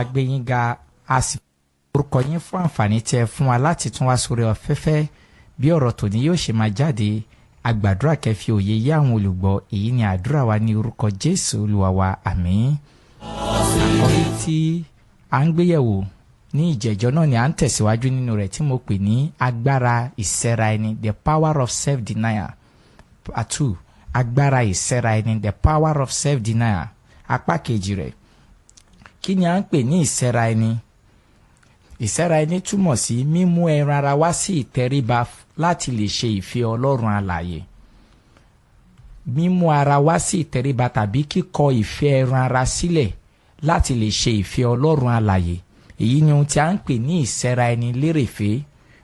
Wa gbé yín ga, a sì orúkọ yín fún àǹfààní tí ẹ fún wa láti tún wá sórí ọ̀fẹ́fẹ́ bí ọ̀rọ̀ tòní yóò ṣe máa jáde. Àgbàdúrà kẹ́ fi òye yé àwọn olùgbọ́. Èyí ni àdúrà wa ní orúkọ Jésù Olúwa wa, àmín. Àkọ́rí tí à ń gbéyẹ̀wò ní ìjẹ́jọ́ náà ni à ń tẹ̀síwájú nínú rẹ̀, tí mo pè ní agbára ìsẹ́ra ẹni, the power of self-denial, part two. Agbára ìsẹ́ra ẹni, the power of self-denial, apá kejì rẹ̀. Kí ni à ń pè ní ìsẹ́ra ẹni? Ìsẹ́ra ẹni túmọ̀ sí mímú ẹran ara wá sí ìtẹríba láti lè ṣe ìfẹ́ Ọlọ́run alààyè. Mímú ara wá sí ìtẹríba tàbí kíkọ ìfẹ́ ẹran ara sílẹ̀ láti lè ṣe ìfẹ́ Ọlọ́run alààyè, èyí ni ohun tí a ń pè ní ìsẹ́ra ẹni lérèfé,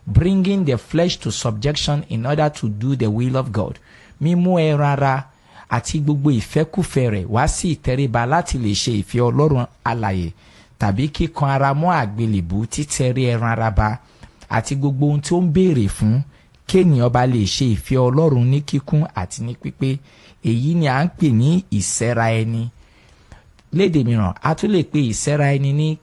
bringing the flesh to subjection in order to do the will of God. Mímú ẹran ara àti gbogbo ìfẹ́kùfẹ́ rẹ̀ wá sí ìtẹríba láti lè ṣe ìfẹ́ Ọlọ́run alààyè, tàbí kíkan ara mọ́ àgbélébù, títẹrí ẹran ara ba àti gbogbo ohun tí ó ń béèrè fún, kéènìyàn bá lè ṣe ìfẹ́ Ọlọ́run ní kíkún àti ní pípé. Èyí ni à ń pè ní ìsẹ́ra ẹni. Lédè mìíràn, a tún lè pe ìsẹ́ra ẹni ní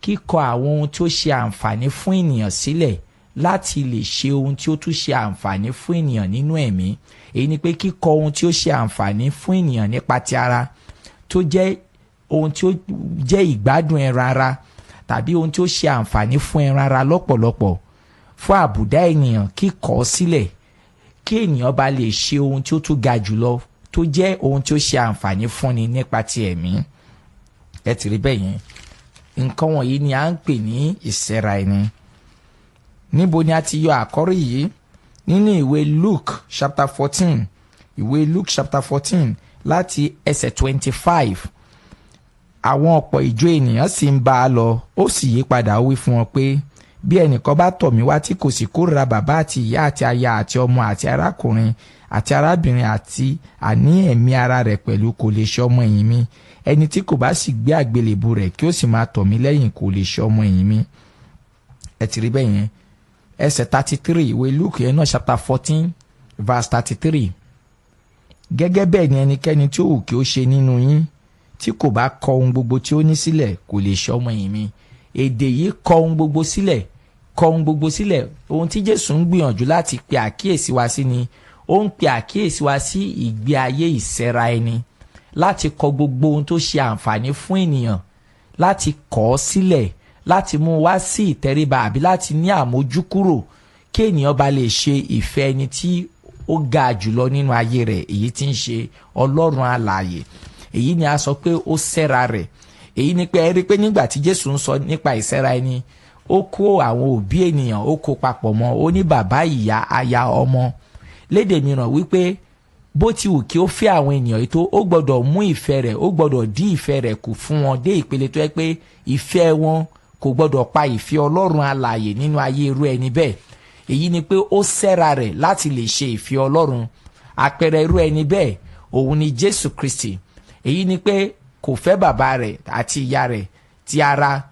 kíkọ àwọn ohun tí ó ṣe àǹfààní fún ènìyàn sílẹ̀ láti lè ṣe ohun tí ó tún ṣe àǹfààní fún ènìyàn nínú ẹ̀mí. Èyí ni pé kíkọ ohun tí ó ṣe àǹfààní fún ènìyàn nípa ti ara, tó jẹ́ ohun tí ó jẹ́ ìgbádùn ẹran ara, tàbí ohun tí ó ṣe àǹfààní fún ẹran ara lọ́pọ̀lọpọ̀, fún àbùdá ènìyàn, kíkọ̀ sílẹ̀ kí ènìyàn bá lè ṣe ohun tí ó tún ga jùlọ, tó jẹ́ ohun tí ó ṣe àǹfààní fúnni nípa ti ẹ̀mí. Ẹ ti rí bẹ́ẹ̀ yẹn. Nǹkan wọ̀nyí ni à ń pè ní ìsẹ́ra ẹni. Níbo ni a ti yọ àkọ́rí yìí? Nínú ìwé Luke chapter 14, ìwé Luke chapter 14, láti ẹsẹ̀ 25. Àwọn ọ̀pọ̀ ìjọ ènìyàn sì ń bá a lọ. Ó sì yí padà, ó wí fún wọn pé, "Bí ẹnìkan bá tọ̀ mí wá, tí kò sì kórìíra bàbá àti ìyá àti aya àti ọmọ àti arákùnrin àti arábìnrin àti àní ẹ̀mí ara rẹ̀ pẹ̀lú, kò lè ṣe ọmọ ẹ̀yìn mi. Ẹni tí kò bá sì gbé àgbélébù rẹ̀ kí ó sì máa tọ̀ mí lẹ́yìn, kò lè ṣe ọmọ ẹ̀yìn mi." Ẹ ti rí bẹ́ẹ̀ yẹn. Ẹsẹ̀ 33, ìwé Luke yẹn náà, chapter 14 verse 33. "Gẹ́gẹ́ bẹ́ẹ̀ ni ẹnikẹ́ni tí ó wù kí ó ṣe nínú yín, tí kò bá kọ ohun gbogbo tí ó ní sílẹ̀, kò lè ṣe ọmọ ẹ̀yìn mi." Èdè yìí, kọ ohun gbogbo sílẹ̀, kọ ohun gbogbo sílẹ̀, ohun tí Jésù ń gbìyànjú láti pe àkíyèsí wa sí ni, ó ń pe àkíyèsí wa sí ìgbé ayé ìsẹ́ra ẹni, láti kọ gbogbo ohun tó ṣe àǹfààní fún ènìyàn, láti kọ̀ ọ́ sílẹ̀, láti mú wá sí ìtẹríba àbí láti ní àmójúkúrò, kí ènìyàn bá lè ṣe ìfẹ́ ẹni tí ó ga jùlọ nínú ayé rẹ̀, èyí tí ń ṣe Ọlọ́run alààyè. Èyí ni a sọ pé ó sẹ́ra rẹ̀. Èyí ni pé ẹ rí i pé nígbà tí Jésù ń sọ nípa ìsẹ́ra ẹni, ó kó àwọn òbí ènìyàn, ó kó papọ̀ mọ́. Ó ní bàbá, ìyá, aya, ọmọ. Lédè mìíràn wípé, bó ti wù kí ó fẹ́ àwọn ènìyàn yìí tó, ó gbọ́dọ̀ mú ìfẹ́ rẹ̀, ó gbọ́dọ̀ dí ìfẹ́ rẹ̀ kù fún wọn dé ìpele tó yẹ pé ìfẹ́ wọn kò gbọ́dọ̀ pa ìfẹ́ Ọlọ́run alààyè nínú ayé irú ẹni bẹ́ẹ̀. Èyí ni pé ó sẹ́ra rẹ̀ láti lè ṣe ìfẹ́ Ọlọ́run. Àpẹẹrẹ irú ẹni bẹ́ẹ̀, òun ni Jésù Kristi. Èyí ni pé kò fẹ́ bàbá rẹ̀ àti ìyá rẹ̀ ti ara.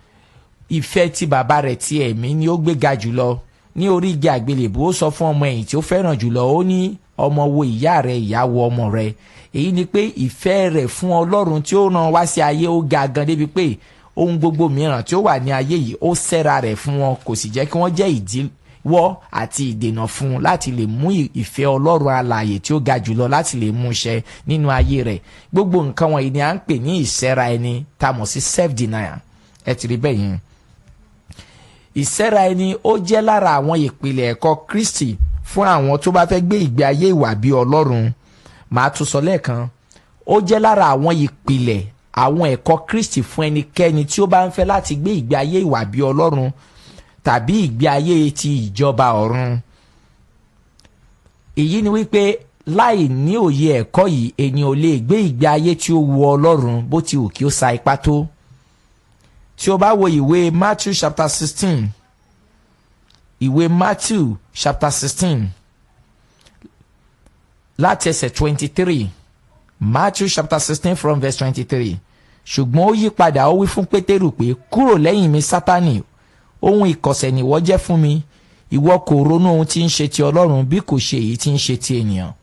Ìfẹ́ ti bàbá rẹ̀ ti ẹ̀mí ni ó gbéga jùlọ. Ní orí igi àgbélébùú, ó sọ fún ọmọ ẹ̀yìn tí ó fẹ́ràn jùlọ, ó ní, "Ọmọ, wo ìyá rẹ̀, ìyá, wo ọmọ rẹ̀." Èyí ni pé ìfẹ́ rẹ̀ fún Ọlọ́run tí ó rán wá sí ayé, ó ga gan débi pé ohun gbogbo mìíràn tí ó wà ní ayé yìí, ó sẹ́ra rẹ̀ fún wọn, kò sì jẹ́ kí wọ́n jẹ́ ìdíwọ́ àti ìdènà fún un láti lè mú ìfẹ́ Ọlọ́run alààyè tí ó ga jùlọ, láti lè mú ṣẹ nínú ayé rẹ̀. Gbogbo nǹkan wọ̀nyí ni à ń pè ní ìsẹ́ra ẹni, tá a mọ̀ sí self denial. Ẹ ti rí bẹ́ẹ̀ yẹn. Ìsẹ́ra ẹni, ó jẹ́ lára àwọn ìpìlẹ̀ ẹ̀kọ́ Kristi fún àwọn tó bá fẹ́ gbé ìgbé ayé ìwà bí Ọlọ́run. Màá tún sọ lẹ́ẹ̀kan: ó jẹ́ lára àwọn ìpìlẹ̀ àwọn ẹ̀kọ́ Kristi fún ẹnikẹ́ni tí ó bá ń fẹ́ láti gbé ìgbé ayé ìwà bí Ọlọ́run tàbí ìgbé ayé ti ìjọba ọ̀run. Èyí ni wípé láì ní òye ẹ̀kọ́ yìí, ènìyàn ò lè gbé ìgbé ayé tí ó wu Ọlọ́run, bó ti wù kí ó sa ipá tó. Tí o bá wo ìwé Matthew chapter 16, ìwé Matthew chapter 16, láti ẹsẹ̀ 23, Matthew chapter 16 from verse 23. "Ṣùgbọ́n ó yí padà, ó wí fún Pétérù pé, 'Kúrò lẹ́yìn mi, Sátánì! Ohun ìkọ̀sẹ̀ nìwọ jẹ́ fún mi. Ìwọ kò ronú ohun tí ń ṣe ti Ọlọ́run, bí kò ṣe èyí tí ń ṣe ti ènìyàn.'"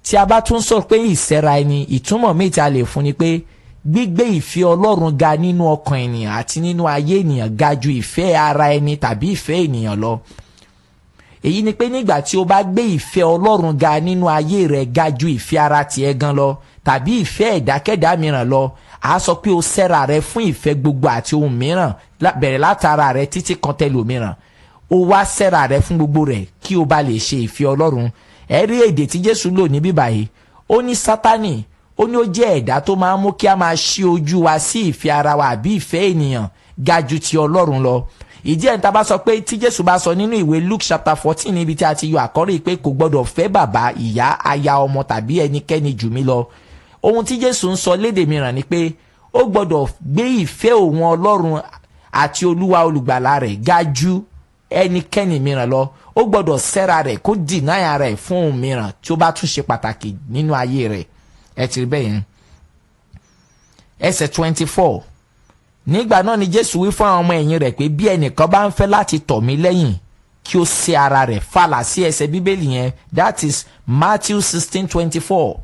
Tí a bá tún sọ pé ìsẹ́ra ẹni, ìtumọ̀ míì tí a lè fún ni pé Gbígbé ìfẹ́ Ọlọ́run ga nínú ọkàn ènìyàn àti nínú ayé ènìyàn ga ju ìfẹ́ ara ẹni tàbí ìfẹ́ ènìyàn lọ. Èyí ni pé nígbà tí o bá gbé ìfẹ́ Ọlọ́run ga nínú ayé rẹ ga ju ìfẹ́ ara tiẹ̀ gan lọ tàbí ìfẹ́ ẹ̀dákẹ́dá mìíràn lọ, a sọ pé o sẹ́ra rẹ fún ìfẹ́ gbogbo àti ohun mìíràn, bẹ̀rẹ̀ látara rẹ títí kan tẹlòmíràn. O wá sẹ́ra rẹ fún gbogbo rẹ̀ kí o bá lè ṣe ìfẹ́ Ọlọ́run. Ẹ rí èdè tí Jésù lò ní bíbáyìí. Ó ní Sátánì, ó ní ó jẹ́ ẹ̀dá tó máa ń mú kí a máa ṣí ojú wa sí ìfẹ́ ara wa àbí ìfẹ́ ènìyàn ga ju ti Ọlọ́run lọ. Ìdí ẹ̀ ń ta bá sọ pé tí Jésù bá sọ nínú ìwé Luke chapter 14 níbi tí a ti yọ àkọ́rí pé kò gbọ́dọ̀ fẹ́ bàbá, ìyá, aya, ọmọ tàbí ẹnikẹ́ni jù mí lọ. Ohun tí Jésù ń sọ lédè mìíràn ni pé ó gbọ́dọ̀ gbé ìfẹ́ òun Ọlọ́run àti Olúwa olùgbàlà rẹ̀ ga ju ẹnikẹ́ni mìíràn lọ. Ó gbọ́dọ̀ sẹ́ra rẹ̀ kó dìnáyà rẹ̀ fún ohun mìíràn tí ó bá tún ṣe pàtàkì nínú ayé rẹ̀. Ẹ ti rí bẹ́ẹ̀ yẹn. Ẹsẹ̀ 24. Nígbà náà ni Jésù wí fún àwọn ọmọ ẹ̀yìn rẹ̀ pé bí ẹnìkan bá ń fẹ́ láti tọ̀ mí lẹ́yìn, kí ó ṣe ara rẹ̀. Fàlà sí ẹsẹ̀ Bíbélì yẹn, that is Matthew 16:24.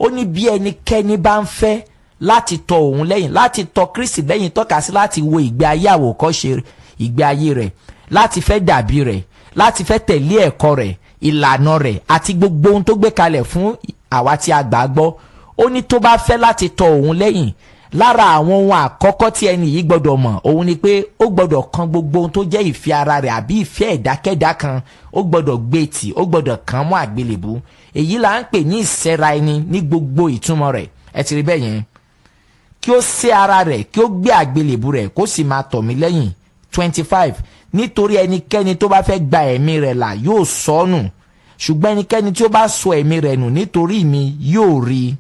Ó ní bí ẹnikẹ́ni bá ń fẹ́ láti tọ̀ òun lẹ́yìn, láti tọ̀ Kristi lẹ́yìn tọ́ka sí láti wo ìgbé ayé àwòkọ́ṣe ìgbé ayé rẹ̀, láti fẹ́ dàbí rẹ̀, láti fẹ́ tẹ̀lé ẹ̀kọ́ rẹ̀, ìlànà rẹ̀ àti gbogbo ohun tó gbé kalẹ̀ fún àwa tí a gbà á gbọ́. Ó ní tó bá fẹ́ láti tọ̀ òun lẹ́yìn, lára àwọn ohun àkọ́kọ́ tí ẹni yìí gbọ́dọ̀ mọ̀ òun ni pé ó gbọ́dọ̀ kan gbogbo ohun tó jẹ́ ìfẹ́ ara rẹ̀ àbí ìfẹ́ ẹ̀dákẹ́dá kan, ó gbọ́dọ̀ gbé tì, ó gbọ́dọ̀ kàn mọ́ àgbélébú. Èyí là ń pè ní ìsẹ́ra ẹni ní gbogbo ìtumọ̀ rẹ̀. Ẹ ti rí bẹ́ẹ̀ yẹn. Kí ó sé ara rẹ̀, kí ó gbé àgbélébú rẹ̀, kó sì máa tọ̀ mí lẹ́yìn. 25. Nítorí ẹnikẹ́ni tó bá fẹ́ gba ẹ̀mí rẹ̀ là yóò sọnù, ṣùgbọ́n ẹnikẹ́ni tí ó bá sọ ẹ̀mí rẹ̀ nù nítorí mi yóò rí i.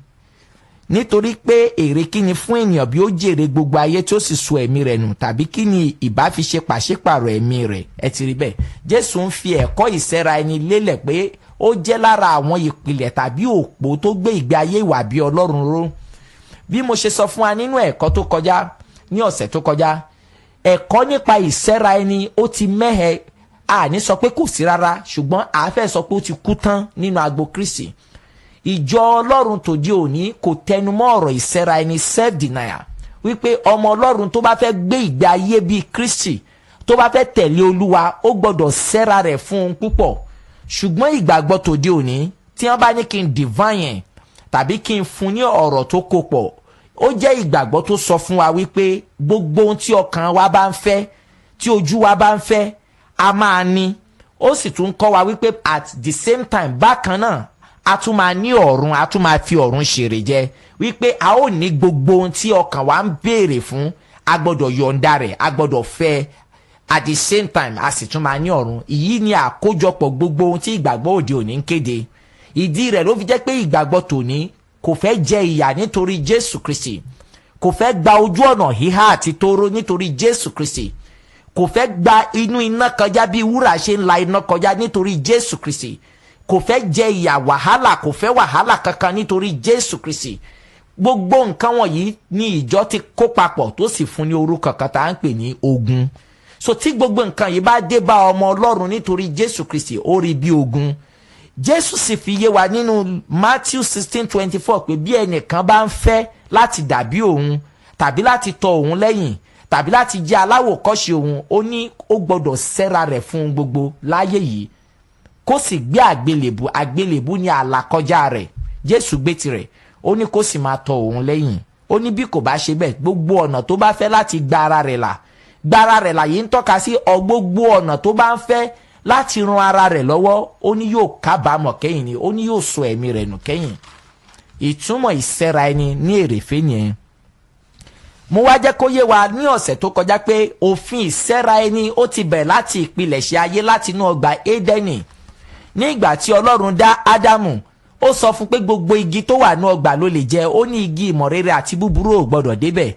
Nítorí pé èrè kí ni fún ènìyàn bí ó jèrè gbogbo ayé tí ó sì sọ ẹ̀mí rẹ̀ nù, tàbí kí ni ìbá fi ṣe pàṣípàrọ̀ ẹ̀mí rẹ̀? Ẹ ti rí bẹ́ẹ̀. Jésù ń fi ẹ̀kọ́ ìsẹ́ra ẹni lélẹ̀ pé ó jẹ́ lára àwọn ìpìlẹ̀ tàbí òpó tó gbé ìgbé ayé ìwà bí Ọlọ́run ró. Bí mo ṣe sọ fún wa nínú ẹ̀kọ́ tó kọjá ní ọ̀sẹ̀ tó kọjá, ẹ̀kọ́ nípa ìsẹ́ra ẹni ó ti mẹ́hẹ. A ní sọ pé kò sí rárá, ṣùgbọ́n a fẹ́ sọ pé ó ti kú tán nínú agbo Kristi. Ìjọ Ọlọ́run tòde òní kò tẹnumọ́ ọ̀rọ̀ ìsẹ́ra ẹni, self-denial, wípé ọmọ Ọlọ́run tó bá fẹ́ gbé ìgbé ayé bíi Kristi, tó bá fẹ́ tẹ̀lé Olúwa, ó gbọ́dọ̀ sẹ́ra rẹ̀ fún un púpọ̀. Ṣùgbọ́n ìgbàgbọ́ tòde òní, tí wọ́n bá ní kí n divine tàbí kí n fún ní ọ̀rọ̀ tó kó pọ̀, ó jẹ́ ìgbàgbọ́ tó sọ fún wa wípé gbogbo ohun tí ọkàn wa bá ń fẹ́, tí ojú wa bá ń fẹ́, a máa ní. Ó sì tún kọ́ wa wípé at the same time, bákan náà, a tún máa ní ọ̀run, a tún máa fi ọ̀run ṣèrè jẹ, wípé a ó ní gbogbo ohun tí ọkàn wa ń béèrè fún, a gbọ́dọ̀ yọ̀ǹda rẹ̀, a gbọ́dọ̀ fẹ́, at the same time a sì tún máa ní ọ̀run. Èyí ni àkójọpọ̀ gbogbo ohun tí ìgbàgbọ́ òde òní ń kéde. Ìdí rẹ̀ ló fi jẹ́ pé ìgbàgbọ́ tòní kò fẹ́ jẹ ìyà nítorí Jésù Kristi, kò fẹ́ gba ojú ọ̀nà híhá àti tóóró nítorí Jésù Kristi, kò fẹ́ gba inú iná kọjá bí wúrà ṣe ń la iná kọjá nítorí Jésù Kristi, kò fẹ́ jẹ ìyà wàhálà, kò fẹ́ wàhálà kankan nítorí Jésù Kristi. Gbogbo nǹkan wọ̀nyí ni ìjọ ti kó papọ̀ tó sì fún ní orúkọ kan tá à ń pè ní ogun. So tí gbogbo nǹkan yìí bá dé bá ọmọ Ọlọ́run nítorí Jésù Kristi, ó rí bí ogun. Jésù sì fi yé wa nínú Matthew 16:24 pé bí ẹnìkan bá ń fẹ́ láti dàbí òun tàbí láti tọ̀ òun lẹ́yìn tàbí láti jẹ́ aláwòkọ́ṣe òun, ó ní ó gbọ́dọ̀ sẹ́ra rẹ̀ fún gbogbo láyé yìí, kó sì gbé àgbélébù. Àgbélébù ní àlàkọjá rẹ̀. Jésù gbé tirẹ̀. Ó ní kó sì máa tọ̀ òun lẹ́yìn. Ó ní bí kò bá ṣe bẹ́ẹ̀, gbogbo ọ̀nà tó bá fẹ́ láti gba ara rẹ̀ là, gba ara rẹ̀ là yìí ń tọ́ka sí gbogbo ọ̀nà tó bá ń fẹ́ láti ran ara rẹ̀ lọ́wọ́, ó ní yóò kábàámọ̀ kẹ́yìn ni, ó ní yóò sọ ẹ̀mí rẹ̀ nù kẹ́yìn. Ìtumọ̀ ìsẹ́ra ẹni ní èrèfé nìyẹn. Mo wá jẹ́ kó yé wa ní ọ̀sẹ̀ tó kọjá pé òfin ìsẹ́ra ẹni ó ti bẹ̀rẹ̀ láti ìpilẹ̀ṣẹ̀ ayé, láti inú ọgbà Édẹ́nì. Ní ìgbà tí Ọlọ́run dá Ádámù, ó sọ fún pé gbogbo igi tó wà ní ọgbà ló lè jẹ, ó ní igi ìmọ̀ rere àti búburú ò gbọ́dọ̀ débẹ̀.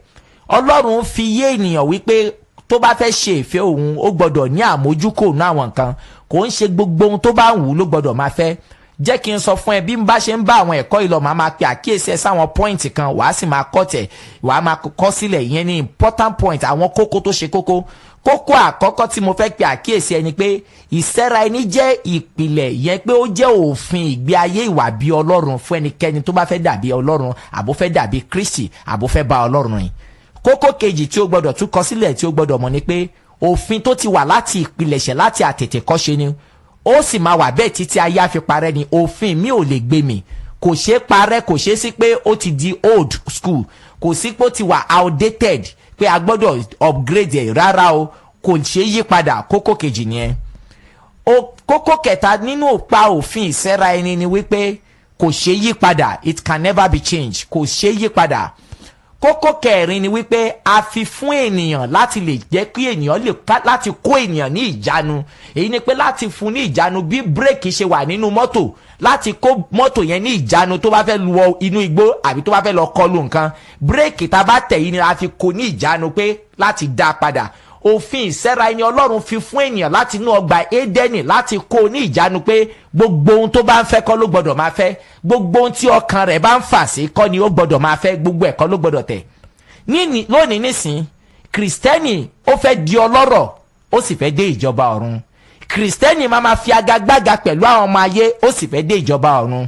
Ọlọ́run fi yé ènìyàn wípé tó bá fẹ́ ṣe ìfẹ́ òun, ó gbọ́dọ̀ ní àmójúkò ní àwọn nǹkan. Kò ń ṣe gbogbo ohun tó bá wù ú ló gbọ́dọ̀ máa fẹ́. Jẹ́ kí n sọ fún ẹ, bí n bá ṣe ń bá àwọn ẹ̀kọ́ ìlọ, máa pe àkíyèsí ẹ sáwọn point kan, wàá sì máa kọ́ tẹ̀, wàá máa kọ́ sílẹ̀. Ìyẹn ní important point, àwọn kókó tó ṣe kókó. Kókó àkọ́kọ́ tí mo fẹ́ pe àkíyèsí ẹni pé ìsẹ́ra ẹni jẹ́ ìpìlẹ̀ yẹn, pé ó jẹ́ òfin ìgbé ayé ìwà bí Ọlọ́run fún ẹnikẹ́ni tó bá fẹ́ dàbí Ọlọ́run, àbó fẹ́ dàbí Kristi, àbó fẹ́ bá Ọlọ́run rìn. Kókó kejì tí ó gbọ́dọ̀ tún kọ sílẹ̀, tí ó gbọ́dọ̀ mọ̀ ni pé òfin tó ti wà láti ìpìlẹ̀ṣẹ̀, láti àtètèkọ́ṣe ni, ó sì máa wà bẹ́ẹ̀ títí ayé á fi parẹ́ ni. Òfin mi ò lè gbé mi, kò ṣeé parẹ́, kò ṣeé sí pé ó ti di old school, kò sí pé ó ti wà outdated pé a gbọ́dọ̀ upgrade ẹ̀. Rárá o, kò ṣeé yí padà. Kókó kejì nìyẹn o. Kókó kẹta nínú òpa òfin ìsẹ́ra ẹni ni wípé kò ṣeé yí padà. It can never be changed. Kò ṣeé yí padà. Kókó kẹrin ni wípé a fi fún ènìyàn láti lè jẹ́ kí ènìyàn lè láti kó ènìyàn ní ìjánu. Èyí ni pé láti fún ní ìjánu, bí bírèkì ṣe wà nínú mọ́tò láti kó mọ́tò yẹn ní ìjánu tó bá fẹ́ wọ inú igbó àbí tó bá fẹ́ lọ kọlu nǹkan. Bírèkì tá a bá tẹ̀ yìí ni a fi kó ní ìjánu pé láti dá a padà. Òfin ìsẹ́ra ẹni Ọlọ́run fi fún ènìyàn láti inú ọgbà Édẹ́nì láti kó ní ìjánu pé gbogbo ohun tó bá ń fẹ́ kọ́ ló gbọ́dọ̀ máa fẹ́, gbogbo ohun tí ọkàn rẹ̀ bá ń fà sí kọ́ ni ó gbọ́dọ̀ máa fẹ́, gbogbo ẹ̀kọ́ ló gbọ́dọ̀ tẹ̀. Lónìí nísìn, Kìrìsìtẹ́nì ó fẹ́ di ọlọ́rọ̀, ó sì fẹ́ dé ìjọba ọ̀run. Kìrìsìtẹ́nì máa ma fi agagbága pẹ̀lú àwọn ọmọ ayé, ó sì fẹ́ dé ìjọba ọ̀run.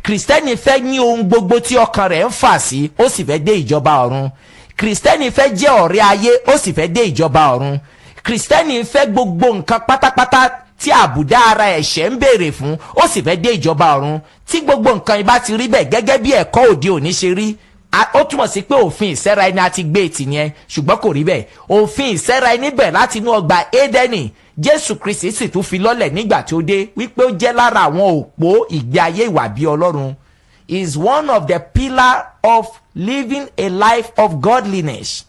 Kìrìsìtẹ́nì fẹ́ ní ohun gbogbo tí ọkàn rẹ̀ ń fà sí, ó sì fẹ́ dé ìjọba ọ̀run. Kìrìsìtẹ́nì fẹ́ jẹ́ ọ̀rẹ́ ayé, ó sì fẹ́ dé ìjọba ọ̀run. Kìrìsìtẹ́nì fẹ́ gbogbo nǹkan pátápátá tí àbùdá ara ẹ̀ṣẹ̀ ń béèrè fún, ó sì fẹ́ dé ìjọba ọ̀run. Tí gbogbo nǹkan ibà ti rí bẹ́ẹ̀ gẹ́gẹ́ bí ẹ̀kọ́ òde òní ṣe rí, ó túmọ̀ sí pé òfin ìsẹ́ra ẹni àti gbé ètì yẹn, ṣùgbọ́n kò rí bẹ́ẹ̀. Òfin ìsẹ́ra ẹni bẹ̀ láti inú ọgbà Édẹ́nì. Jésù Kristi sì tún fi lọ́lẹ̀ nígbà tí ó dé wípé ó jẹ́ lára àwọn òpó ìgbé ayé ìwà bí Ọlọ́run, is one of the pillar of living a life of godliness.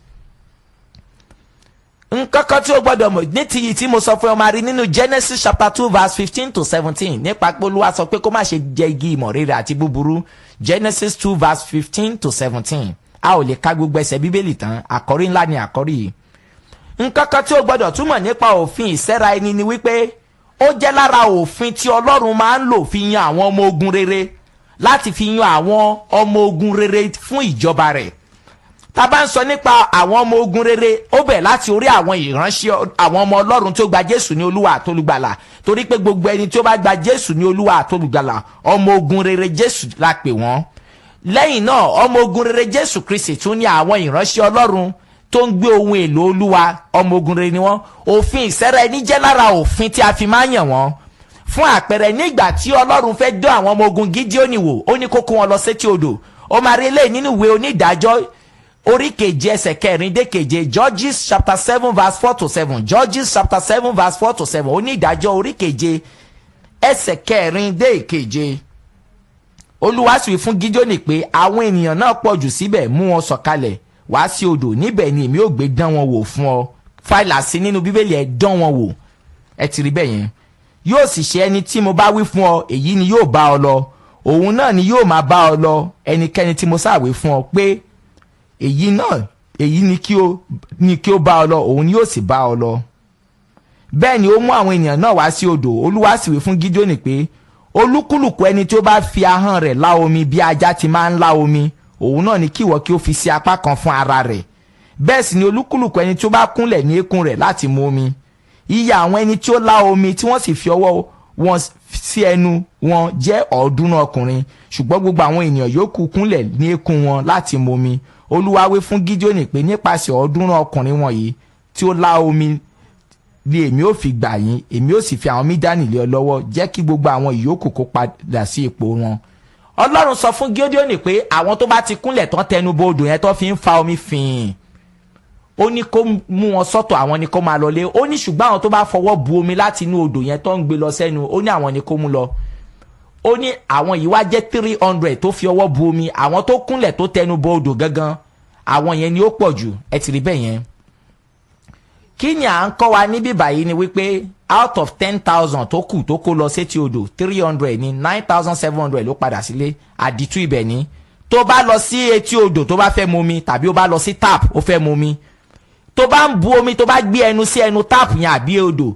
Nǹkan kan tí o gbọ́dọ̀ mọ̀ ní ti yìí tí mo sọ fún ọ, máa rí nínú Genesis chapter 2 verse 15 to 17, nípa pé Olúwa sọ pé kó má ṣe jẹ igi ìmọ̀ rere àti búburú. Genesis 2 verse 15 to 17. A ò lè ka gbogbo ẹsẹ̀ Bíbélì tán, àkọ́rí ńlá ni àkọ́rí yìí. Nǹkan kan tí o gbọ́dọ̀ túmọ̀ nípa òfin ìsẹ́ra ẹni ni wípé ó jẹ́ lára òfin tí Ọlọ́run máa ń lò fi yan àwọn ọmọ ogun rere, láti fi yan àwọn ọmọ ogun rere fún ìjọba rẹ̀. Tá a bá ń sọ nípa àwọn ọmọ ogun rere, ó bẹ̀ láti orí àwọn ìránṣẹ́, àwọn ọmọ Ọlọ́run tó gba Jésù ní Olúwa àtolùgbàlà, torí pé gbogbo ẹni tó bá gba Jésù ní Olúwa àtolùgbàlà, ọmọ ogun rere Jésù la pè wọ́n. Lẹ́yìn náà, ọmọ ogun rere Jésù Kristi tún ní àwọn ìránṣẹ́ Ọlọ́run tó ń gbé ohun èlò Olúwa. Ọmọ ogun rere ni wọ́n. Òfin ìsẹ́ra ẹni jẹ́ lára òfin tí a fi máa ń yàn wọ́n. Fún àpẹẹrẹ, nígbà tí Ọlọ́run fẹ́ dán àwọn ọmọ ogun Gídíónì wò, ó ní kó kó wọn lọ sétí odò. Ó máa rí eléyìí nínú ìwé Onídàájọ́ orí 7 ẹsẹ̀ 4 dé 7. Judges chapter 7 verse 4 to 7. Judges chapter 7 verse 4 to 7. Onídàájọ́ orí 7 ẹsẹ̀ 4 dé 7. Olúwa sì wí fún Gídíónì pé, "Àwọn ènìyàn náà pọ̀ jù síbẹ̀, mú wọn sọ̀kalẹ̀ wá sí odò, níbẹ̀ ni èmi ò gbé dán wọn wò fún ọ." Fàìlà sí nínú Bíbélì ẹ, dán wọn wò. Ẹ ti rí bẹ́ẹ̀ yẹn. "Yóò sì ṣe, ẹni tí mo bá wí fún ọ, èyí ni yóò bá ọ lọ, òun náà ni yóò máa bá ọ lọ. Ẹnikẹ́ni tí mo sáwé fún ọ pé èyí náà, èyí ni kí ó bá ọ lọ, òun ni yóò sì bá ọ lọ." Bẹ́ẹ̀ ni ó mú àwọn ènìyàn náà wá sí odò. Olúwa sì wí fún Gídíónì pé, "Olúkúlùkù ẹni tí ó bá fi ahọ́n rẹ̀ lá omi bí ajá ti máa ń lá omi, òun náà ni kí ìwọ kí ó fi sí apá kan fún ara rẹ̀. Bẹ́ẹ̀ sì ni olúkúlùkù ẹni tí ó bá kúnlẹ̀ ní eékún rẹ̀ láti mu omi." Iye àwọn ẹni tí ó lá omi tí wọ́n sì fi ọwọ́ wọn sí ẹnu wọn jẹ́ 300 ọkùnrin, ṣùgbọ́n gbogbo àwọn ènìyàn yòókù kúnlẹ̀ ní eékún wọn láti mu omi. Olúwa wí fún Gídíónì pé, "Nípasẹ̀ 300 ọkùnrin wọ̀nyí tí ó lá omi ni èmi ò fi gbà yín, èmi ò sì fi àwọn Mídíánì lé ọ lọ́wọ́. Jẹ́ kí gbogbo àwọn ìyókù kó padà sí ipò wọn." Ọlọ́run sọ fún Gídíónì pé àwọn tó bá ti kúnlẹ̀ tán, tẹnu bo odò yẹn tó fi ń fa omi fìn, ó ní kó mú wọn sọ́tọ̀, àwọn ni kó máa lọlé. Ó ní ṣùgbọ́n àwọn tó bá fọwọ́ bu omi láti inú odò yẹn tó ń gbé lọ sẹ́nu, ó ní àwọn ni kó mú lọ. Ó ní àwọn yìí wá jẹ́ 300 tó fi ọwọ́ bu omi. Àwọn tó kúnlẹ̀ tó tẹnu bo odò gangan, àwọn yẹn ni ó pọ̀ jù. Ẹ ti rí bẹ́ẹ̀ yẹn. Kí ni à ń kọ́ wa níbí báyìí ni wípé out of 10,000 tó kù tó kó lọ sétí odò, 300 ní, 9700 ló padà sílé. Àdìtú ibẹ̀ ní tó bá lọ sí etí odò tó bá fẹ́ mu omi, tàbí ó bá lọ sí tap ó fẹ́ mu omi, tó bá ń bu omi, tó bá gbé ẹnu sí ẹnu tap yẹn àbí odò,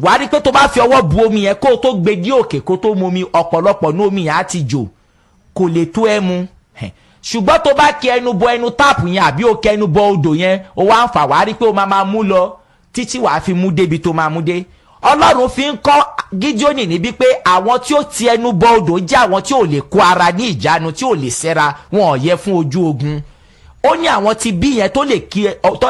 wàá rí pé tó bá fi ọwọ́ bu omi yẹn, kó o tó gbé dé òkè kó tó mu omi, ọ̀pọ̀lọpọ̀ ní omi yẹn á ti jò, kò lè tó ẹ mu. Ṣùgbọ́n tó bá kí ẹnu bọ ẹnu tap yẹn àbí ó kẹnu bọ odò yẹn, ó wá ń fà, wàá rí pé ó máa máa mú lọ. Títí wàá fi mú débi tó máa mú dé. Ọlọ́run fi ń kọ́ Gídíónì níbi pé àwọn tí ó ti ẹnu bọ odò jẹ́ àwọn tí ò lè kó ara ní ìjánu, tí ò lè ṣẹ́ra wọn, ò yẹ fún ojú ogun. Ó ní àwọn tí bí yẹn tó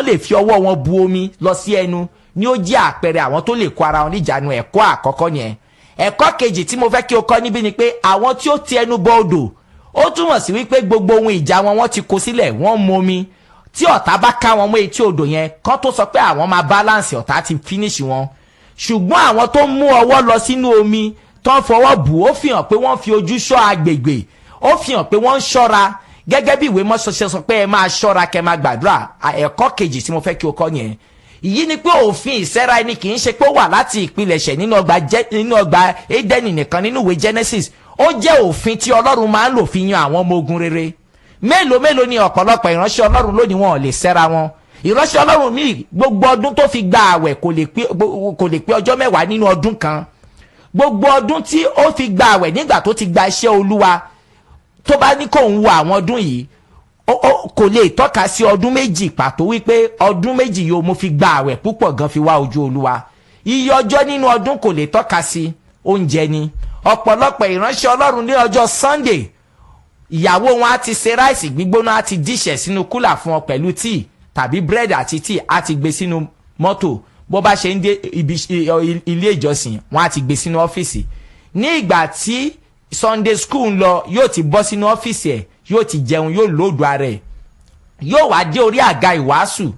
lè fi ọwọ́ wọn bu omi lọ sí ẹnu ni ó jẹ́ àpẹẹrẹ àwọn tó lè kó ara wọn níjàánu. Ẹ̀kọ́ àkọ́kọ́ yẹn. Ẹ̀kọ́ kejì tí mo fẹ́ kí o kọ́ níbí ni pé àwọn tí ó ti ẹnu bọ odò, ó túmọ̀ sí wípé gbogbo ohun ìjà wọn, wọ́n ti kó sílẹ̀, wọ́n mu omi. Tí ọ̀tá bá ká wọn mọ́ etí odò yẹn, kán tó sọ pé àwọn máa balance, ọ̀tá ti finish wọn. Ṣùgbọ́n àwọn tó mú ọwọ́ lọ sínú omi, tó ń fọwọ́ bù, ó fi hàn pé wọ́n fi ojú ṣọ́ agbègbè, ó fi hàn pé wọ́n ń ṣọ́ra, gẹ́gẹ́ bí ìwé mọ́ṣọ́ṣẹ́ sọ pé ẹ máa ṣọ́ra, kẹ́ máa gbàdúrà. Ẹ̀kọ́ kejì tí mo fẹ́ kí o kọ́ yẹn ìyí ni pé òfin ìṣẹ́ra ẹni kì í ṣe pé ó wà láti ìpilẹ̀ṣẹ̀ nínú ọgbà Édẹ́nì nìkan nínú ìwé Genesis. Ó jẹ́ òfin tí Ọlọ́run máa ń lò fi yan àwọn ọmọ ogun rere. Mélòó mélòó ni ọ̀pọ̀lọpọ̀ ìránṣẹ́ Ọlọ́run lónìí, wọn ò lè ṣẹ́ra wọn. Ìránṣẹ́ Ọlọ́run míì, gbogbo ọdún tó fi gba àwẹ̀ kò lè pé ọjọ́ 10 nínú ọdún kan. Gbogbo ọdún tí ó fi gba àwẹ̀ nígbà tó ti gba iṣẹ́ Olúwa, tó bá ní kóun wo àwọn ọdún yìí, kò lè tọ́ka sí ọdún 2 pàtó wípé ọdún 2 yóò mo fi gba àwẹ̀ púpọ̀ gan fi wá ojú Olúwa. Iye ọjọ́ nínú ọdún kò lè tọ́ka sí. Oúnjẹ ni. Ọ̀pọ̀lọpọ̀ ìránṣẹ́ Ọlọ́run, ní ọjọ́ Sunday, ìyàwó wọn á ti ṣe rice gbígbóná, á ti díṣẹ̀ sínú cooler fún ọ pẹ̀lú tíì tàbí búrẹ́dì àti tíì, á ti gbé sínú mọ́tò. Bó bá ṣe ń dé ibi ilé ìjọsìn, wọn á ti gbé sínú ọ́fíìsì. Ní ìgbà tí Sunday school ń lọ, yóò ti bọ́ sínú ọ́fíìsì ẹ̀, yóò ti jẹun, yóò load ara ẹ̀, yóò wá dé orí àga ìwàásù,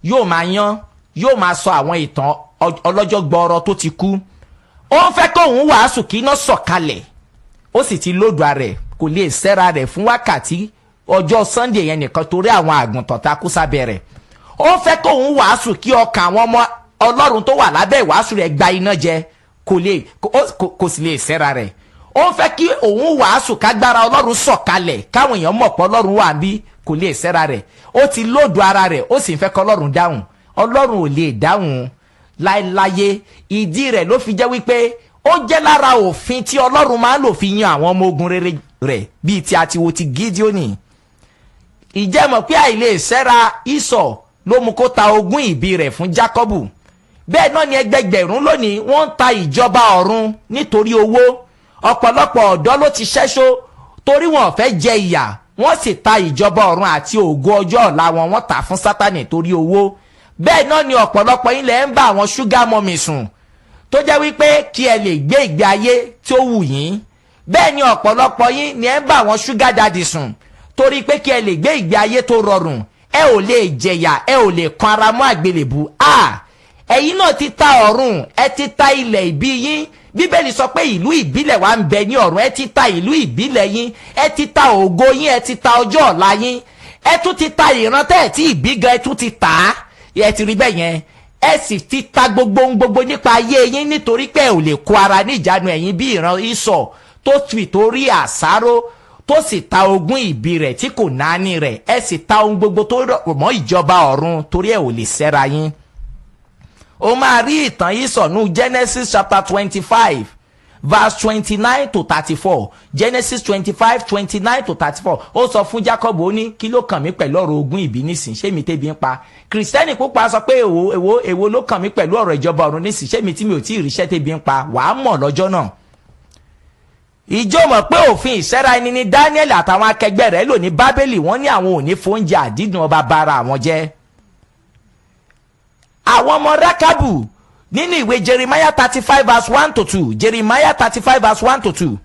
yóò máa yán, yóò máa sọ àwọn ìtàn ọlọ́jọ́ gbọọrọ tó ti kú. Ó ń fẹ́ kóun wàásù kí iná sọ̀kalẹ̀. Ó sì ti load ara ẹ̀, kò lè sẹ́ra rẹ̀ fún wákàtí ọjọ́ Sunday yẹn nìkan torí àwọn àgùntàn ta kú sábẹ́ rẹ̀. Ó fẹ́ kóun wàásù kí ọkàn àwọn ọmọ Ọlọ́run tó wà lábẹ́ ìwàásù rẹ̀ gba iná jẹ, kò lè kò sì lè sẹ́ra rẹ̀. Ó fẹ́ kí òun wàásù kágbára Ọlọ́run sọ̀kalẹ̀, káwọn èèyàn mọ̀ pé Ọlọ́run wà bí. Kò lè sẹ́ra rẹ̀. Ó ti load ara rẹ̀, ó sì ń fẹ́ kọ́ Ọlọ́run dáhùn. Ọlọ́run ò lè dáhùn láéláyé. Ìdí rẹ̀ ló fi jẹ́ wípé ó jẹ́ lára òfin tí Ọlọ́run máa ń lò fi yan àwọn ọmọ ogun rere rẹ̀, bíi ti àti wo ti Gídíónì. Ìjẹ́ mọ̀ pé àìlè sẹ́ra Ísọ̀ ló mú kó ta ogún ìbí rẹ̀ fún Jákọ́bù? Bẹ́ẹ̀ náà ni ẹgbẹgbẹ̀rún lónìí, wọ́n ń ta ìjọba ọ̀run nítorí owó. Ọ̀pọ̀lọpọ̀ ọ̀dọ́ ló ti ṣẹ́ṣó torí wọn ò fẹ́ jẹ ìyà. Wọ́n sì ta ìjọba ọ̀run àti ògo ọjọ́ ọ̀la wọn, wọ́n tà fún Sátánì torí owó. Bẹ́ẹ̀ náà ni ọ̀pọ̀lọpọ̀ ilẹ̀ ń bá àwọn sugar mummy sùn, tó jẹ́ wípé kí ẹ lè gbé ìgbé ayé tí ó wù yín. Bẹ́ẹ̀ ni ọ̀pọ̀lọpọ̀ yín ni ẹ ń bá àwọn sugar daddy sùn torí pé kí ẹ lè gbé ìgbé ayé tó rọrùn. Ẹ ò lè jẹ̀yà, ẹ ò lè kan ara mọ́ àgbélébù. A ẹ̀yin náà ti ta ọ̀run, ẹ ti ta ilẹ̀ ìbí yín. Bíbélì sọ pé ìlú ìbílẹ̀ wa ń bẹ ní ọ̀run. Ẹ ti ta ìlú ìbílẹ̀ yín, ẹ ti ta ògo yín, ẹ ti ta ọjọ́ ọ̀la yín, ẹ tún ti ta ìran tẹ́ ẹ̀ tí ìbí gan, ẹ tún ti tà á. Ẹ ti rí bẹ́ẹ̀ yẹn. Ẹ sì ti ta gbogbo ohun gbogbo nípa ayé yín nítorí pé ẹ ò lè kó ara níjàánu. Ẹ̀yin bí ìran Ísọ̀ tó fi torí àsáró tó sì ta ogún ìbí rẹ̀ tí kò náání rẹ̀. Ẹ sì ta ohun gbogbo tó rọ̀ mọ́ ìjọba ọ̀run torí ẹ ò lè sẹ́ra yín. O máa rí ìtàn Ísọ̀ nú Genesis chapter 25 verse 29 to 34. Genesis 25, 29 to 34. Ó sọ fún Jacob, ó ní, "Kí ló kàn mí pẹ̀lú ọ̀rọ̀ ogún ìbí nísìn? Ṣé mi tẹ́bi ń pa?" Kìrìsìtẹ́nì púpọ̀ sọ pé, "Èwo, èwo, èwo ló kàn mí pẹ̀lú ọ̀rọ̀ ìjọba ọ̀run nísìn? Ṣé mi tí mi ò tí ì ríṣẹ́ tẹ́bi ń pa?" Wàá mọ̀ lọ́jọ́ náà. Ìjọ mọ̀ pé òfin ìṣẹ́ra ẹni ní Daniel àtàwọn akẹgbẹ́ rẹ̀ lò ní Bábélì. Wọ́n ní àwọn ò ní fóúnjẹ àdídùn ọba bára àwọn jẹ́. Àwọn ọmọ Rákábù nínú ìwé Jeremiah 35 verse 1 to 2, Jeremiah 35 verse 1 to 2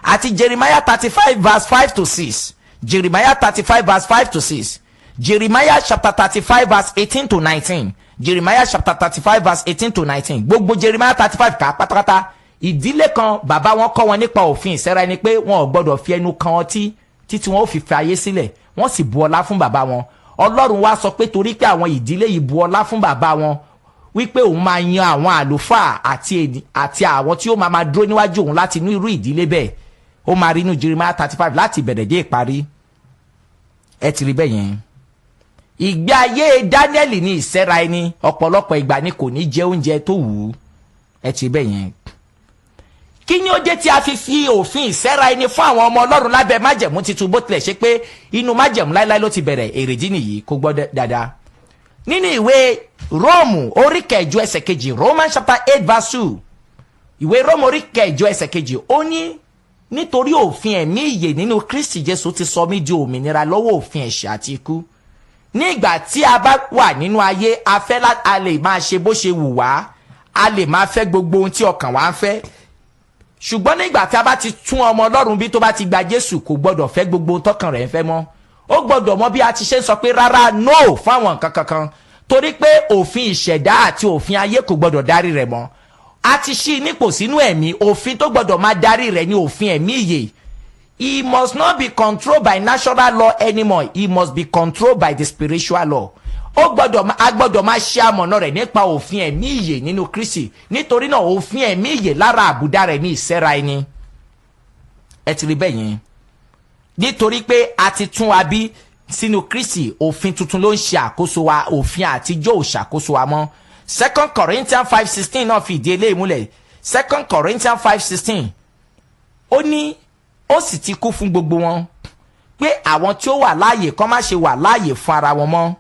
àti Jeremiah 35 verse 5 to 6, Jeremiah 35 verse 5 to 6, Jeremiah chapter 35 verse 18 to 19, Jeremiah chapter 35 verse 18 to 19. Gbogbo Jeremiah 35 kà á pátápátá. Ìdílé kan, bàbá wọn kọ́ wọn nípa òfin ìsẹ́ra ẹni pé wọn ò gbọ́dọ̀ fi ẹnu kan ọtí títí wọn ó fi fi ayé sílẹ̀. Wọ́n sì bu ọlá fún bàbá wọn. Ọlọ́run wá sọ pé torí pé àwọn ìdílé yìí bu ọlá fún bàbá wọn, wípé òun máa yan àwọn àlùfáà àti àwọn tí ó máa dúró níwájú òun láti inú irú ìdílé bẹ́ẹ̀. Ó máa rí inú Jeremiah 35 láti ìbẹ̀rẹ̀ dé ìparí. Ẹ ti rí bẹ́ẹ̀ yẹn. Ìgbé ayé Daniel ní ìsẹ́ra ẹni. Ọ̀pọ̀lọpọ̀ ìgbà ni kò ní jẹ oúnjẹ tó wù ú. Ẹ ti rí bẹ́ẹ̀ yẹn. Kí ni ó dé tí a fi fi òfin ìsẹ́ra ẹni fún àwọn ọmọ Ọlọ́run lábẹ́ májẹ̀mú titun, bó tilẹ̀ ṣe pé inú májẹ̀mú láéláé ló ti bẹ̀rẹ̀? Èrèdí nìyí, kó gbọ́ dáadáa. Nínú ìwé Róòmù orí 8 ẹsẹ̀ 2, Romans chapter 8 verse 2, ìwé Róòmù orí 8 ẹsẹ̀ 2, ó ní nítorí òfin ẹ̀mí ìyè nínú Kristi Jésù ti sọ mí di òmìnira lọ́wọ́ òfin ẹ̀ṣẹ̀ àti ikú. Nígbà tí a bá wà nínú ayé, a fẹ́, a lè máa ṣe bó ṣe wù wá, a lè máa fẹ́ gbogbo ohun tí ọkàn wa ń fẹ́. Ṣùgbọ́n nígbà tí a bá ti tún ọmọ Ọlọ́run bí, tó bá ti gba Jésù, kò gbọ́dọ̀ fẹ́ gbogbo ohun tọkàn rẹ̀ ń fẹ́ mọ́. Ó gbọ́dọ̀ mọ bí a ti ṣe ń sọ pé rárá, no, fáwọn nǹkan kankan, torí pé òfin ìṣẹ̀dá àti òfin ayé kò gbọ́dọ̀ darí rẹ̀ mọ́. A ti ṣí nípò sínú ẹ̀mí. Òfin tó gbọ́dọ̀ máa darí rẹ̀ ní òfin ẹ̀mí ìyè. He must not be controlled by natural law anymore. He must be controlled by the spiritual law. Ó gbọ́dọ̀, a gbọ́dọ̀ máa ṣe amọ̀nà rẹ̀ nípa òfin ẹ̀mí ìyè nínú Kristi. Nítorí náà, òfin ẹ̀mí ìyè, lára àbùdá rẹ̀ ní ìsẹ́ra ẹni. Ẹ ti rí bẹ́ẹ̀ yẹn. Nítorí pé a ti tún wa bí sínú Kristi, òfin tuntun ló ń ṣe àkóso wa. Òfin àtijọ́ ò ṣàkóso wa mọ́. Second Corinthians 5:16 náà fi ìdí eléyìí múlẹ̀. Second Corinthians 5:16, ó ní ó sì ti kú fún gbogbo wọn, pé àwọn tí ó wà láàyè kó má ṣe wà láàyè fún ara wọn mọ́,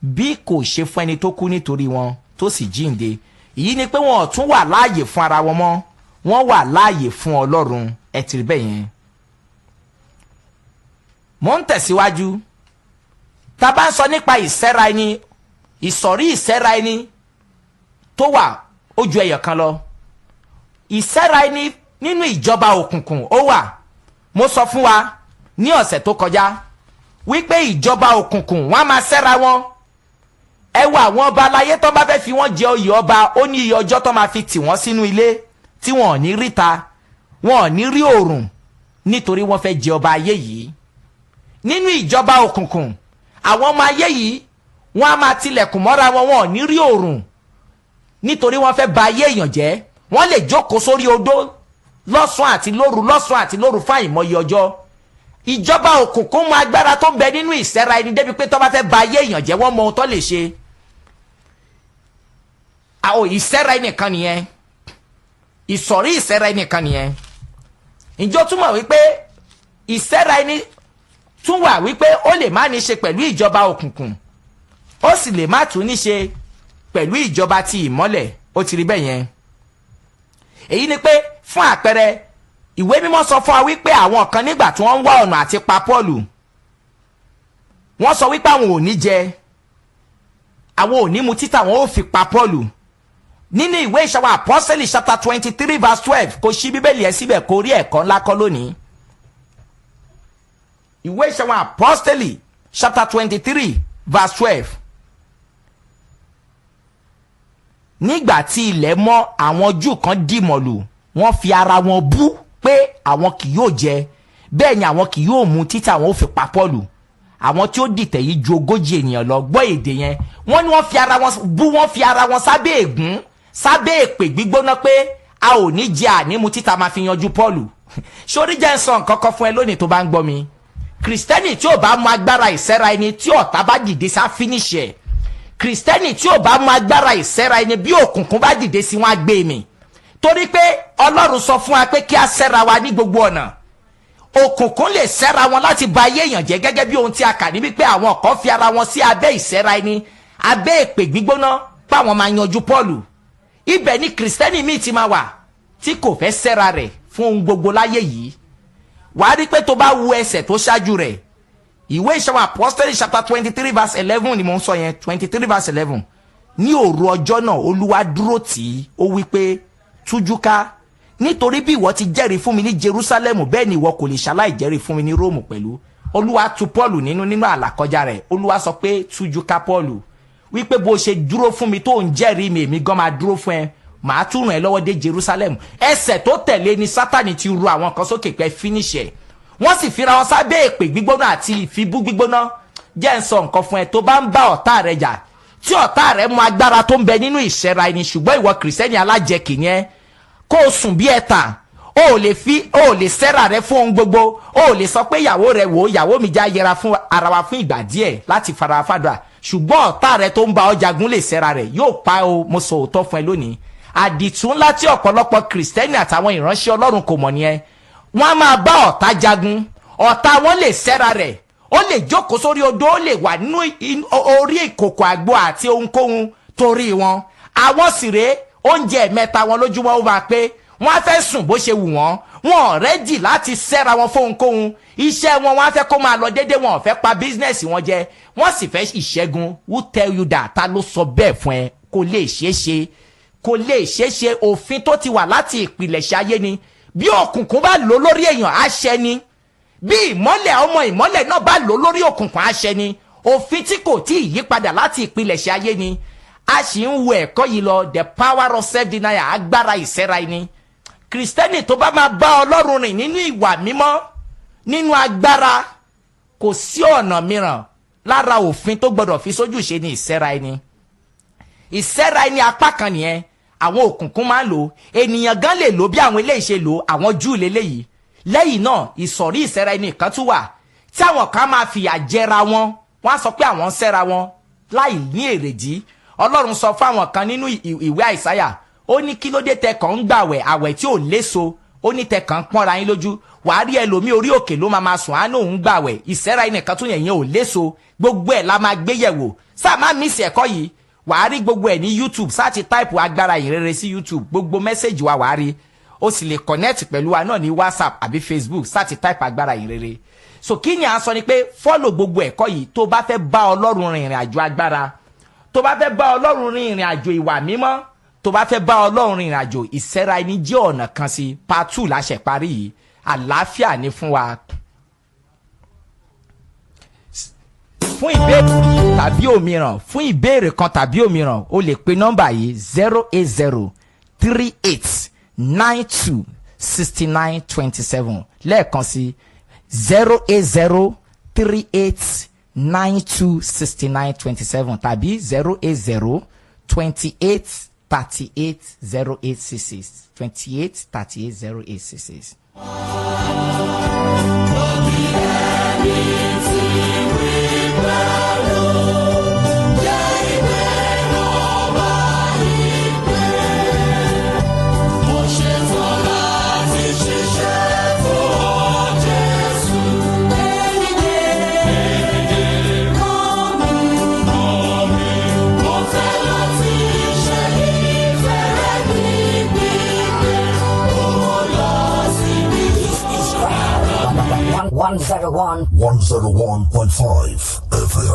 bí kò ṣe fún ẹni tó kú nítorí wọn, tó sì jíǹde. Èyí ni pé wọn ò tún wà láàyè fún ara wọn mọ́, wọ́n wà láàyè fún Ọlọ́run. Ẹ ti rí bẹ́ẹ̀ yẹn. Mo ń tẹ̀síwájú. Tá a bá ń sọ nípa ìsẹ́ra ẹni, ìsọ̀rí ìsẹ́ra ẹni tó wà, ó ju ẹyọ kan lọ. Ìsẹ́ra ẹni nínú ìjọba òkùnkùn ó wà. Mo sọ fún wa ní ọ̀sẹ̀ tó kọjá wípé ìjọba òkùnkùn, wọ́n á máa sẹ́ra wọn. Ẹ wo àwọn ọba aláyé, tó bá fẹ́ fi wọ́n jẹ oyè ọba, ó ní iye ọjọ́ tó máa fi tì wọ́n sínú ilé tí wọn ò ní ríta, wọn ò ní rí òòrùn, nítorí wọ́n fẹ́ jẹ ọba ayé yìí. Nínú ìjọba òkùnkùn, àwọn ọmọ ayé yìí, wọ́n á máa tilẹ̀kùn mọ́ra wọn, wọn ò ní rí òòrùn, nítorí wọ́n fẹ́ ba ayé èèyàn jẹ́. Wọ́n lè jókòó sórí odó lọ́sàn-án àti lóru, lọ́sàn-án àti lóru, fún àìmọye ọjọ́. Ìjọba òkùnkùn mọ agbára tó ń bẹ nínú ìsẹ́ra ẹni débi pé tó bá fẹ́ ba ayé èèyàn jẹ́, wọ́n mọ ohun tó lè ṣe. Àwọn ìsẹ́ra ẹnìkan nìyẹn, ìsọ̀rí ìsẹ́ra ẹnìkan nìyẹn. Ìjọ túmọ̀ wípé ìsẹ́ra ẹni tún wà wípé ó lè má ní ṣe pẹ̀lú ìjọba òkùnkùn, ó sì lè má tún ní ṣe pẹ̀lú ìjọba ti ìmọ́lẹ̀. Ó ti rí bẹ́ẹ̀ yẹn. Èyí ni pé, fún àpẹẹrẹ, ìwé mímọ́ sọ fún wa wípé àwọn kan, nígbà tí wọ́n ń wá ọ̀nà àti pa Pọ́ọ̀lù, wọ́n sọ wípé àwọn ò ní jẹ, àwọn ò ní mu títà wọn ó fi pa Pọ́ọ̀lù. Nínú ìwé Ìṣe Àwọn Àpọ́sẹ́lì chapter 23 verse 12, kò ṣí Bíbélì ẹ̀ síbẹ̀ kó rí ẹ̀kọ́ ńlá kọ́ lónìí. Ìwé Ìṣe Àwọn Àpọ́sẹ́lì chapter 23 verse 12. Nígbà tí ilẹ̀ mọ́, àwọn Júù kan dìmọ̀lù, wọ́n fi ara wọn bú pé àwọn kì yóò jẹ, bẹ́ẹ̀ ni àwọn kì yóò mu títí àwọn ò fi pa Pọ́ọ̀lù. Àwọn tí ó dìtẹ̀ yìí ju 40 ènìyàn lọ. Gbọ́ èdè yẹn. Wọ́n ní wọ́n fi ara wọn bú, wọ́n fi ara wọn sábẹ́ ègún, sábẹ́ èpè gbígbóná, pé a ò ní jẹ ànímu títa máa fi yanjú Pọ́ọ̀lù. Sórí, jẹ́ ń sọ nǹkan kan fún ẹ lónìí tó bá ń gbọ́ mi. Kìrìsìtẹ́nì tí ò bá mọ agbára ìsẹ́ra ẹni, tí ọ̀tá bá dìde sá, finish ẹ̀. Kìrìsìtẹ́nì tí ò bá mọ agbára ìsẹ́ra ẹni, bí òkùnkùn bá dìde sí, wọn á gbé mi, torí pé Ọlọ́run sọ fún wa pé kí a sẹ́ra wa ní gbogbo ọ̀nà. Òkùnkùn lè sẹ́ra wọn láti ba ayé èèyàn jẹ́, gẹ́gẹ́ bí ohun tí a kà níbi pé àwọn kan fi ara wọn sí abẹ́ ìsẹ́ra ẹni, abẹ́ èpè gbígbóná, páwọn máa yanjú Pọ́ọ̀lù. Ibẹ̀ ni kìrìsìtẹ́nì míì ti máa wà tí kò fẹ́ sẹ́ra rẹ̀ fún ohun gbogbo láyé yìí. Wàá rí pé tó bá wu ẹsẹ̀ tó ṣáájú rẹ̀, ìwé Ìṣe Àwọn Apostoli chapter 23 verse 11 ni mò ń sọ yẹn, 23 verse 11. Ní òru ọjọ́ náà, Olúwa dúró tì í, ó wí pé, "Tújú ká, nítorí bí ìwọ ti jẹ́rìí fún mi ní Jerusalem, bẹ́ẹ̀ ni ìwọ kò lè ṣaláì jẹ́rìí fún mi ní Róòmù pẹ̀lú." Olúwa tu Paul nínú àlàkọjá rẹ̀. Olúwa sọ pé, "Tújú ká, Paul, wípé bó ṣe dúró fún mi, tó ń jẹ́rìí mi, èmi gan máa dúró fún ẹ, màá tún ràn ẹ́ lọ́wọ́ dé Jerusalem." Ẹsẹ̀ tó tẹ̀lé ni Sátani ti ru àwọn kan sókè pé finish ẹ̀. Wọ́n sì fira wọn sábẹ́ èpè gbígbóná àti ìfibú gbígbóná. Jẹ́ ń sọ nǹkan fún ẹ: tó bá ń bá ọ̀tá rẹ jà, tí ọ̀tá rẹ mú agbára tó ń bẹ nínú ìṣẹ́ra ẹni, ṣùgbọ́n ìwọ kìrìsìtẹ́nì alájẹkì ni ẹ́, kó o sùn bí ẹ̀tàn, o ò lè fi, o ò lè sẹ́ra rẹ fún ohun gbogbo, o ò lè sọ pé ìyàwó rẹ, wò ó, ìyàwó mi, já yẹra fún ara wa fún ìgbà díẹ̀ láti fara fàdúrà, ṣùgbọ́n ọ̀tá rẹ tó ń bá ọ jagun lè sẹ́ra rẹ̀, yóò pa o. Mo sọ òótọ́ fún ẹ lónìí. Àdìtú ńlá tí ọ̀pọ̀lọpọ̀ kìrìsìtẹ́nì àtàwọn ìránṣẹ́ Ọlọ́run kò mọ̀ nìyẹn. Wọ́n á máa bá ọ̀tá jagun, ọ̀tá wọn lè sẹ́ra rẹ̀. Ó lè jókòó sórí odó, ó lè wà nínú orí ìkòkò àgbo àti ohunkóhun torí wọn. Àwọn sì rèé, oúnjẹ mẹ́ta wọn lójúmọ́ ó máa pé, wọ́n á fẹ́ sùn bó ṣe wù wọ́n. Wọn ò ready láti sẹ́ra wọn fóhunkóhun. Iṣẹ́ wọn, wọ́n á fẹ́ kó máa lọ déédéé, wọn ò fẹ́ pa business wọn jẹ, wọ́n sì fẹ́ ìṣẹ́gun. Who tell you that? Ta ló sọ bẹ́ẹ̀ fún ẹ? Kò lè ṣeé ṣe, kò lè ṣeé ṣe. Òfin tó ti wà láti ìpìlẹ̀ṣẹ̀ ayé ni. Bí òkùnkùn bá lò lórí èèyàn, á ṣẹ ni. Bí ìmọ́lẹ̀, ọmọ ìmọ́lẹ̀ náà bá lò lórí òkùnkùn, á ṣẹ ni. Òfin tí kò tí ì yípadà láti ìpilẹ̀ṣẹ̀ ayé ni. A sì ń wo ẹ̀kọ́ yìí lọ, the power of self-denial, agbára ìsẹ́ra ẹni. Kìrìsìtẹ́nì tó bá máa bá Ọlọ́run rìn nínú ìwà mímọ́, nínú agbára, kò sí ọ̀nà mìíràn. Lára òfin tó gbọdọ̀ fi sójú ṣe ni ìsẹ́ra ẹni. Ìsẹ́ra ẹni apá kan nìyẹn. Àwọn òkùnkùn máa ń lò, ènìyàn gan lè lò bí àwọn eléyìí ṣe lò, àwọn Júù lélẹ́yìí. Lẹ́yìn náà, ìsọ̀rí ìsẹ́ra ẹni kan tún wà tí àwọn kan máa fìyà jẹra wọn. Wọ́n á sọ pé àwọn ń sẹ́ra wọn láì ní èrèdí. Ọlọ́run sọ fún àwọn kan nínú ìwé Àìsáyà, ó ní, "Kí ló dé tẹ kàn ń gbàwẹ̀, àwẹ̀ tí ò léso?" Ó ní, "Tẹ kàn ń pọ́nra yín lójú." Wàá rí ẹlòmíì, orí òkè ló máa sùn, á ní òun gbàwẹ̀. Ìsẹ́ra ẹni kan tún yẹn, yẹn ò léso. Gbogbo ẹ̀ la máa gbé yẹ̀wò. Sáà má miss ẹ̀kọ́ yìí. Wàá rí gbogbo ẹ̀ ní YouTube. Sáà ti type Agbára Ìhìnrere sí YouTube, gbogbo message wa wàá rí. O sì lè connect pẹ̀lú wa náà ní WhatsApp àbí Facebook. Sáà ti type Agbára Ìhìnrere. So kí ni à ń sọ ni pé follow gbogbo ẹ̀kọ́ yìí tó bá fẹ́ bá Ọlọ́run rìn ìrìn àjò agbára, tó bá fẹ́ bá Ọlọ́run rìn ìrìn àjò ìwà mímọ́, tó bá fẹ́ bá Ọlọ́run rìn ìrìn àjò ìsẹ́ra ẹni. Jẹ́ ọ̀nà kan sí. Part 2 láṣẹ parí yìí. Àlàáfíà ni fún wa. Fún ìbéèrè kan tàbí òmíràn, o lè pe nọ́mbà yìí: 08038926927. Lẹ́ẹ̀kan sí, 08038926927 tàbí 08028380866, 28380866. Mo ṣetán láti ṣiṣẹ́ fún ọ, Jésù. Rán mi, mo fẹ́ láti ṣe ìfẹ́ rẹ ní pípé. Mo lọ síbi 101. 101.5 FM.